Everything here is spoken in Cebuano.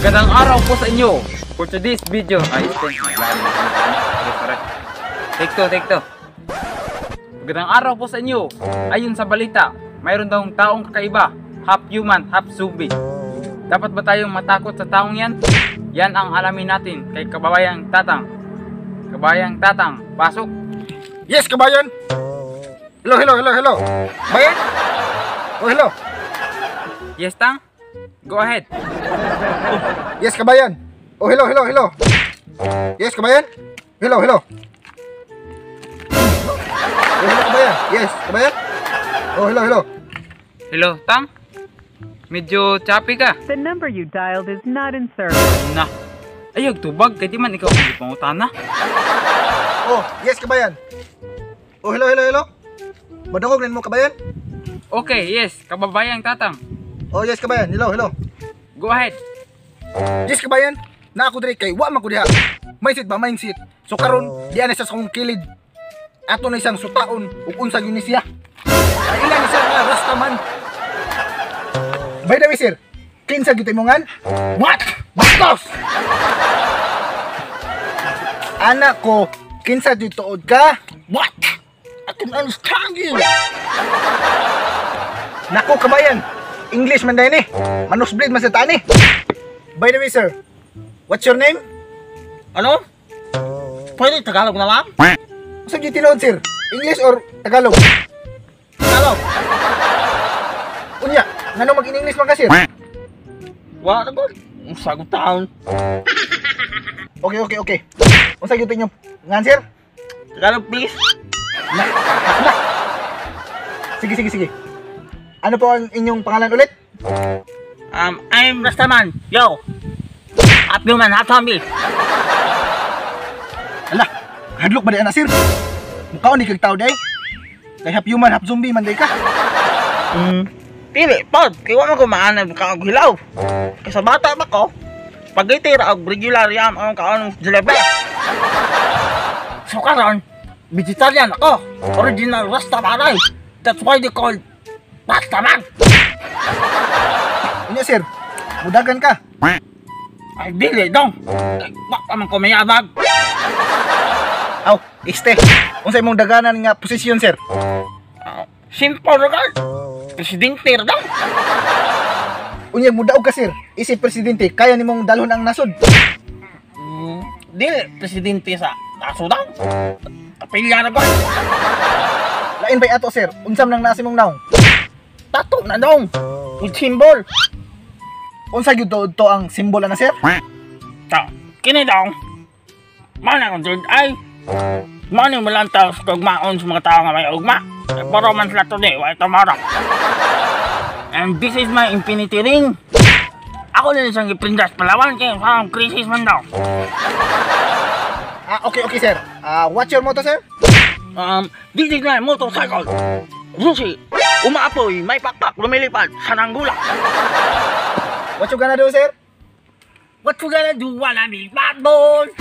Magandang araw po sa inyo. For today's video, ay, sorry, sorry. Take two, take two. Magandang araw po sa inyo. Ayon sa balita, mayroon daw taong kakaiba, half human, half zombie. Dapat ba tayong matakot sa taong yan? Yan ang alamin natin kay Kababayang Tatang. Kabayang Tatang, pasok! Yes, kabayan! Hello, hello, hello, hello. Bayan? Oh, hello. Yes, Tang? Go ahead. Yes, kabayan. Oh, hello, hello, hello. Yes, kabayan. Hello, hello. Oh, hello, kabayan. Yes, kabayan. Oh, hello, hello. Hello, Tang? Medyo choppy ka. The number you dialed is not in service. Na. Ayog tubag, kay di man ikaw ang pangutana. Oh, yes, kabayan. Oh, hello, hello, hello. Madungog rin mo, kabayan? Okay, yes, Kababayang Tatang. Oh, yes, kabayan. Hello, hello. Go ahead. Yes, kabayan. Na ako diri kay wa man ko diha. Mindset ba, mindset. So karon, diha na siya sa akong kilid. Ato na isang sutaon ug unsa gyud ni siya. Kaila ni siya nga rastaman. By the way, sir, kinsa gyud imong ngan? What? Bastos! Anak ko, kinsa gyud tuod ka? What? I can understand you. Nako, kabayan. English man din eh. Manusbleed man sa tani. By the way, sir, what's your name? Ano? Pwede Tagalog na lang? Unsa gyud tinuod, sir? English or Tagalog? Tagalog. Unya, ngano mag-in-English man ka, sir? Wala na ba? Ang sagot taon. Okay. Unsa gyud inyong ngan, sir? Tagalog, please. Na, na. Sige, sige, sige. Ano po ang inyong pangalan ulit? I'm Rastaman. Yo. Half human, half zombie. Ala, hadlok ba di ana, sir? Mukhaon ni kag tao day. Kay half human, half zombie man day ka. Dili, pod. Kaya wa man ko maanad ka og hilaw. Kay sa bata pa ko, pagitira og regular yam ang kaon jalebi. So karon, vegetarian ako. Original Rastafari. That's why they call Rastaman. Unya, sir, mudagan ka. Ay, dili dong. Kay wa pa man ko mayabag. Aw, este. Unsa imong daganan nga posisyon, sir? Ah, simple ra ka. Presidente ra dong. Unya mudaog ka, sir. Isip presidente, kaya nimong dalhon ang nasod? Dili presidente sa kaso daw. Kapilya na ba? Lain bay ato, sir? Unsam nang nasa imong naong? Tato na dong. With symbol. Unsa gyud to, to ang simbol ana, sir? Ta, kini dong. Mana akong third eye. Mao ni malantaw sa kaugmaon sa mga tao nga may ugma. Pero man sila today, why tomorrow. And this is my infinity ring. Ako na siyang iprindas Palawan kay sa crisis man daw. Ah, okay, sir. Ah, what's your motto, sir? This is my motorcycle. Rusi, umaapoy, may pakpak, lumilipad, saranggola. What you gonna do, sir? What you gonna do wanna be bad boy?